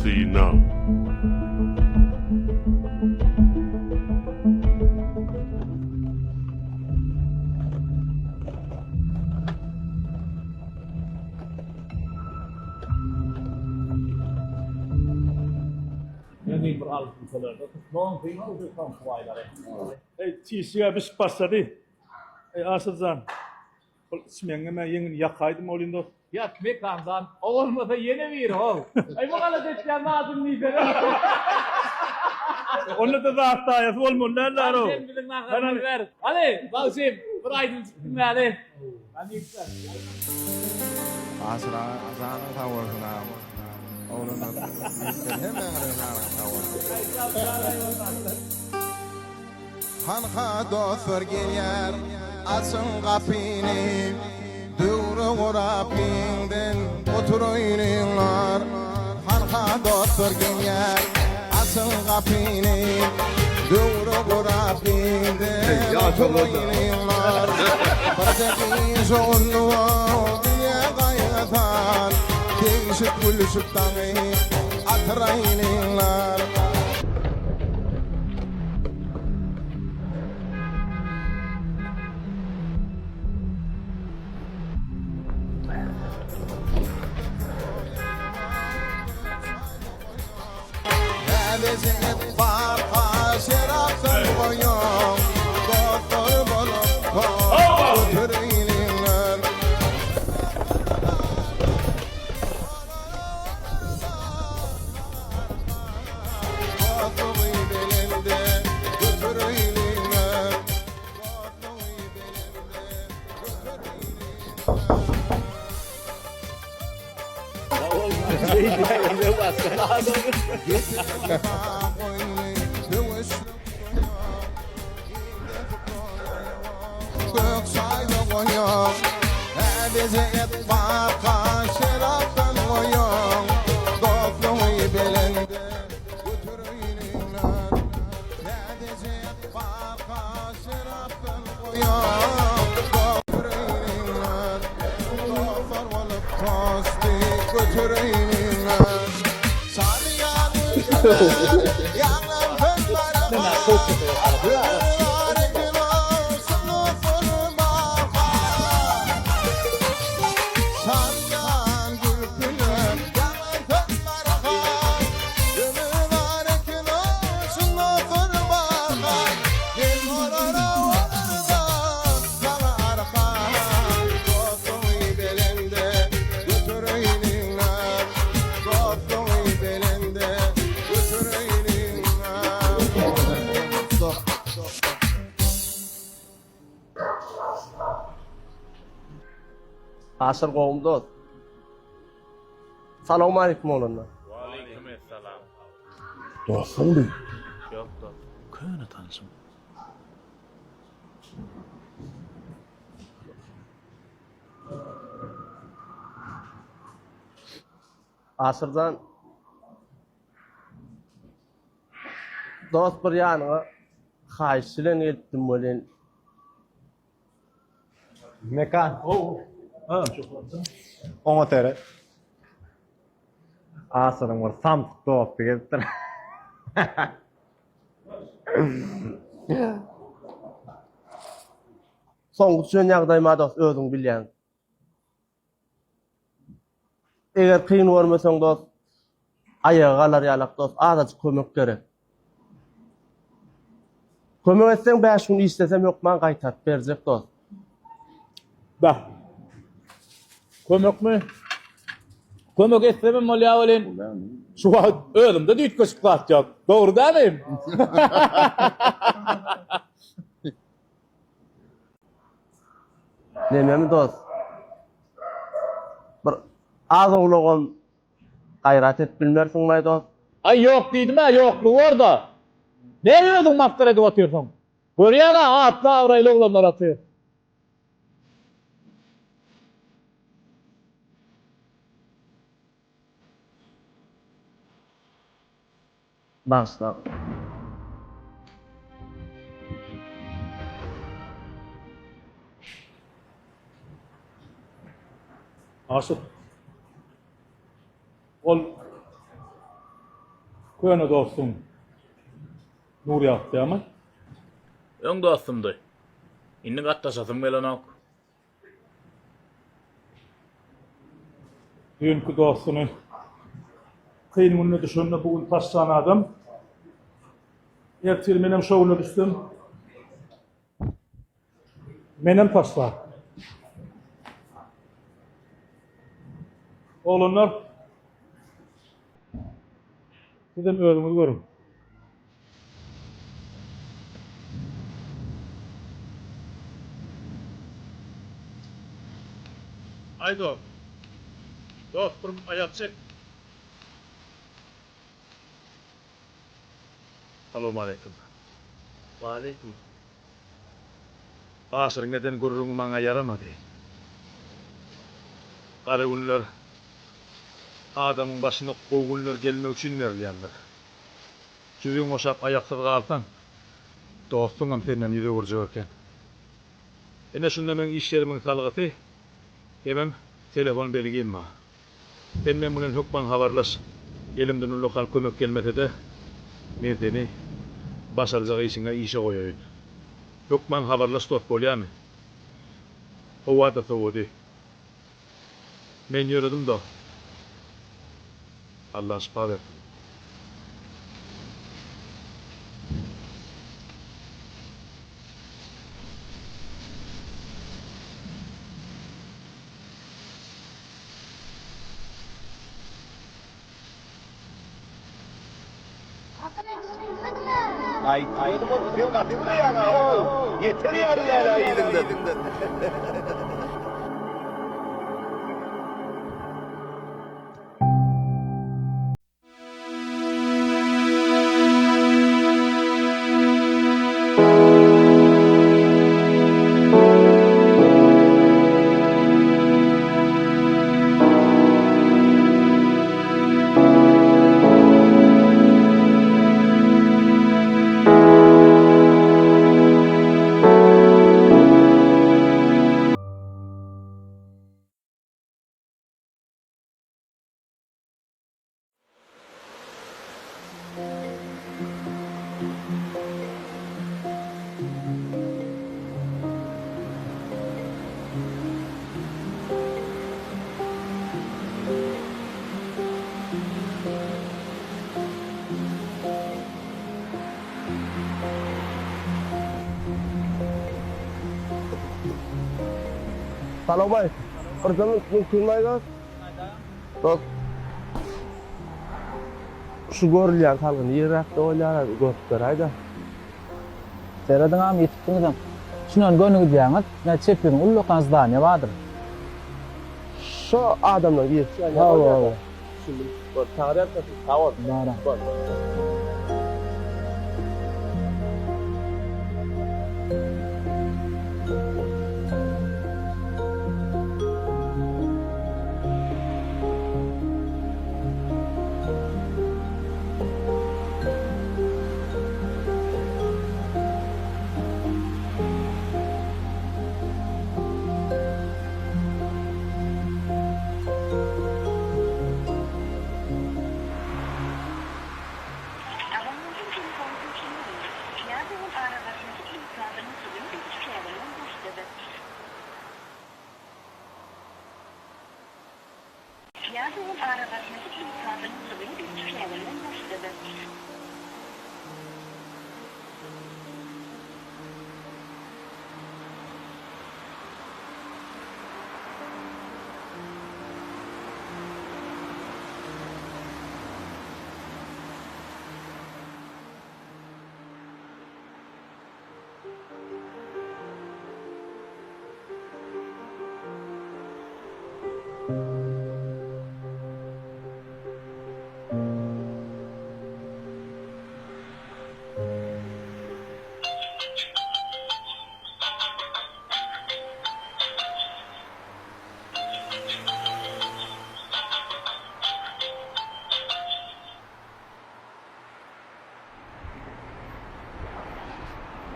Synag. Men bir alyp bilseler-de, tutmagyň kyn boldy soňky baýlary. Eý, çişige bişip başlady. Eý, Aşyrjan, ol içmegiňem-ä ýeňini ýakaýdym ol indi. Ýak, Mekanjan, o bolmasa ýene biri how. Eý, bu galat etýän zadyny diýsene. Onda-da zat daýasy bolmaly däl-dä-row. Hany sen biziň naharymyzy ber. Hany, bagşym, bir aýdymjyk diňläli. Hany ýigitler. Aşyr aga janyň sag bolsun agam. Oglanlar ýigitler hemmäňiziň janyňyz sag bolsun. Hanha dostlar gelýär, açyň gapyny, Döwre gurap giňden oturaýlyňlar. Hanha dostlar gelýär, açyň gapyny, Döwre gurap giňden oturaýlyňlar. Birje gije boldy-ow dünýä gaýgysan, Degşip gülüşip daňy atyraýlyňlar. Aşyr gowmy dost. Salowmaleýkim oglanlar. Waleýkim essalam. Dostuň bi? Ýok dost. Köne tanşym. Aşyrjan dost bir ýanyňa haýyş bilen gelipdim welin. Mekan. Oňa seret. Asyryň bir samsyk dosty gelipdir. Soňky düşen ýagdaýyma dost özüň bilýäň. Eger kyn görmeseň dost, aýaga galar ýalak dost, azajyk kömek gerek. Kömek etseň 5 gün işlesem hökman gaýtaryp berjek dost. Bah. Kömekmi? Kömek etsemem bolýar welin, şu wagt özümde üýtgeşik zat ýok. Dogry dälmi? Nememi dost? Bir az owlagam gaýrat edip bilmersiňmaý dost? Aý ýok diýdim-ä, ýoklugy bor-da. Näme özüň masgara edip otyrsyň? Görýäň-ä, atly-abraýly oglanlar otyr. Bagyşla. Aşyk. Ol. Köne dostuň Nurýagt dämi? Öň dostumdy. Indi gatnaşasym gelenok. Düýnki dostuny kyn günde düşende bu gün taşlan adam. Ertir menem şo güne düşsem menem taşlar. Oglanlar sizem özüňiz görüň. Aý dost. Dost bir aýak çek. Salowmaleýkim. Waleýkim. Aşyryň eden gürrüňi maňa ýaramady. Gara günler adamyň başyna gowy günler gelmek üçin berilýändir. Jübüň boşap aýaksyz galsaň, dostuňam senden ýüz öwürjek eken. Ine şunda meň iş ýerimiň salgysy hemem telefon belgim bar. Sen meň bilen hökman habarlaş. Elimden ullakan kömek gelmese-de, men seni başarjak işiňe işe goýaýyn. Hökman habarlaş dost bolýamy? Howa-da sowady. Men ýöredim dost. Allah şypa bersin. Salowmaleýkim. Birje minut mümkinmi dost? Dost. Şu görülýän salgy niräkde bolýar görüp beräýdä. Serediň agam ýetipdiňizem. Şundan göni gidýäňiz, ine çep ýüzüň ullakan zdaniýa bardyr. Şo adamdan girip çykýan ýer Hawa bolýar-da. hawa. Düşündim. Bol, taňry ýalkasyn. Sag bol. Bara. Bol.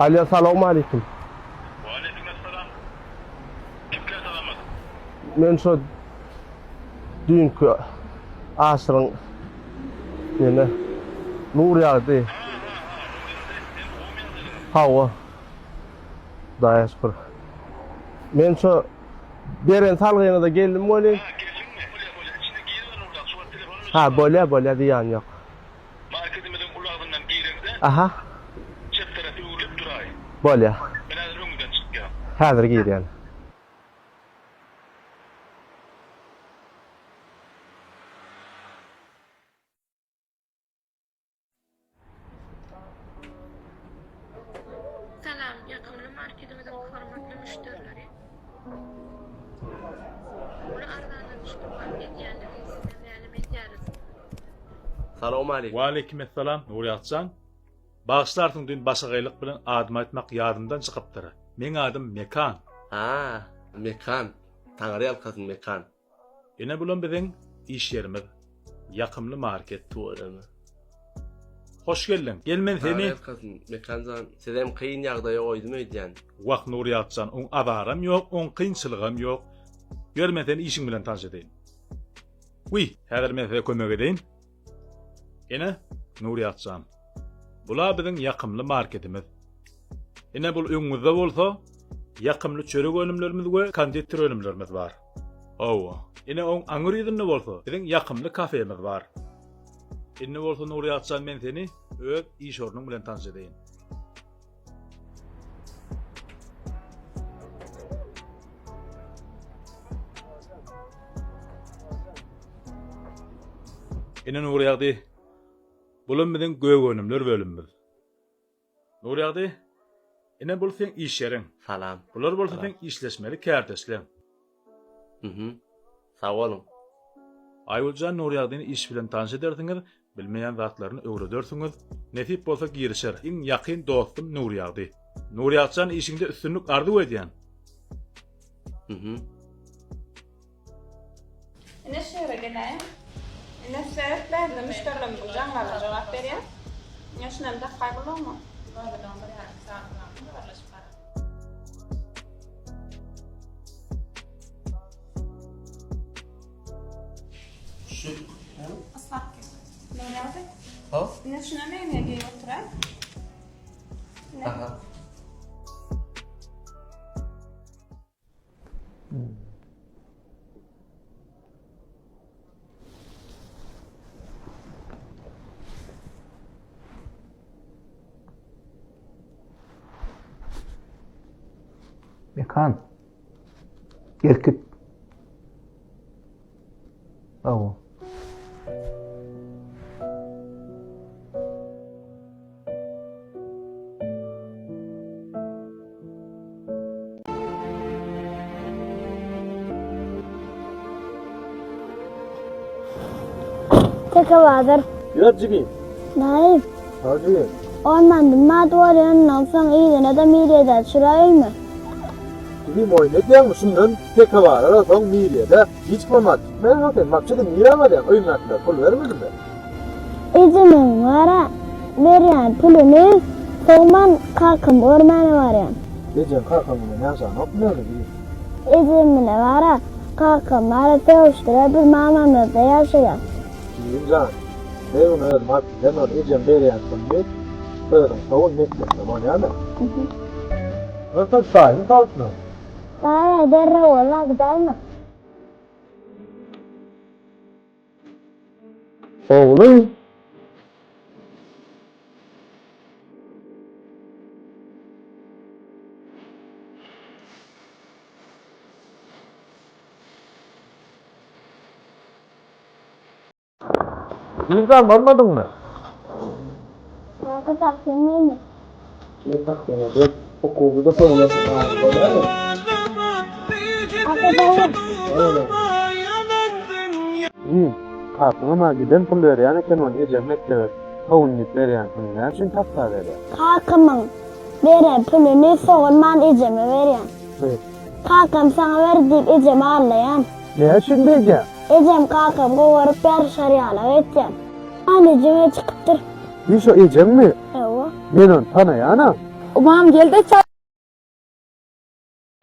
Alýo salowmaleýkim. Waleýkim essalam. Kimkä salamat? Men şo düýnki Aşyryň neme? Nurýagdy. Hawa. Hudaýa şükür. Men şo beren salgyňyza geldim welin. Ha, geldiňmi? Bolýa, bolýa. Içine giriber Nurýagdy, şu wagt telefon öçür. Ha, bolýa, bolýa, zyýany ýok. Marketimiziň uly agzyndan gireňde. Aha. Çep tarapa öwrülip duraý. Bolýa. Men häzir öňüňden çykýan. Häzir girýän. Salam, ýakymly marketimiziň hormatly müşderileri! Uly arzanladyş dowam edýändigini size mälim edýäris. Salowmaleýkim. Waleýkimessalam, Nurýagtjan. Bagyşlarsyň düýn başagaýlyk bilen adymy aýtmak ýadymdan çykypdyr. Meň adym Mekan. Ha, Mekan. Taňry ýalkasyn Mekan. Ine bulam biziň iş ýerimiz. Ýakymly market. Tüweleme. Hoş geldiň. Gel men seni. Taňry ýalkasyn Mekan jan. Sizem kyn ýagdaýa goýdum öýdýän. Wah Nurýagtjan oň azaram ýok, oň kynçylygam ýok. Ýör men seni işiň bilen tanyş edeýin. Wiý, häzir men size kömek edeýin. Ine, Nurýagtjan. Bula biziň ýakymly marketimiz. Ine bul öňüňizde bolsa ýakymly çörek önümlerimiz we konditer önümlerimiz bar. Hawa. Ine oň aňyr ýüzünde bolsa biziň ýakymly kafemiz bar. Indi bolsa Nurýagtjan men seni öz iş ornuň bilen tanyş edeýin. Ine Nurýagdy, bulam biziň gök önümler bölümimiz. Nurýagdy, ine bul seň iş ýeriň. Salam. Bular bolsa seň işleşmeli kärdeşleň. Mhm. Sag boluň. Aýgüljan Nurýagdyny iş bilen tanyş edersiňiz, bilmeýän zatlaryny öwredersiňiz. Nesip bolsa girişer. Iň ýakyn dostum Nurýagdy. Nurýagtjan işiňde üstünlik arzuw edýän. Mhm. Ine şu ýere geläýiň. Ine seret bärde müşderilerimiziň jaňlaryna jogap berýär. Ine şunam dakaý gulagyma. Zorladan bir ýarym sagat wagtym habarlaşyp barar. Şu Yslak gel. Nurýagdy. Ha? Ine şunam egniňe geýip oturaý. Ine. Aha. Mekan. Erkek. Hawa. Teke bazar. Ýör jigim. Daýy. Ha jigim. Ondan nima bolýandan soň yzyna-da Miriýede düşüräýinmi? Jigim oýun edýäňmi şundan teke barara soň Miriýede hiç bolmaz gitmän sen wapşe-de nirä barýaň öýüňdäkiler pul bermedimi? Ejemiň wara berýän puluny sowman kakamy görmäne barýan. Ejeň kakaň bilen ýaşanokmy ýöne jigim? Ejem bile wara kakam wara sögüşdiler biz mamamyzda ýaşaýas. Jigim jan, men ony özüm alyp gidem ol ejem berýän puluny özüň sowun mekdepde bolýamy? Onsoň çaýyny sowutma. Daýy derrew bolla gidäýme. Oglum! Nirden barmadyňmy? Kaka tapdym. Ne tapdym? Okuwda soňuna bolýar. Kaka daýy. Hmm, kakaňam-a giden pul berýän eken ony ejem mekdebe sowun diýip berýän puluny näme üçin tapsa berýär? Kakamyň beren puluny sowulman ejeme berýän. Kakam saňa berdi diýip ejemi aldaýan. Näme üçin beýdýäň? Ejem kakam gowaryp ýaryşar ýalak etýän. Hany ejeňe çykypdyr. Bi şo ejeňmi? Hawa. Men ony tanaýanam. Umam gel-de çaý.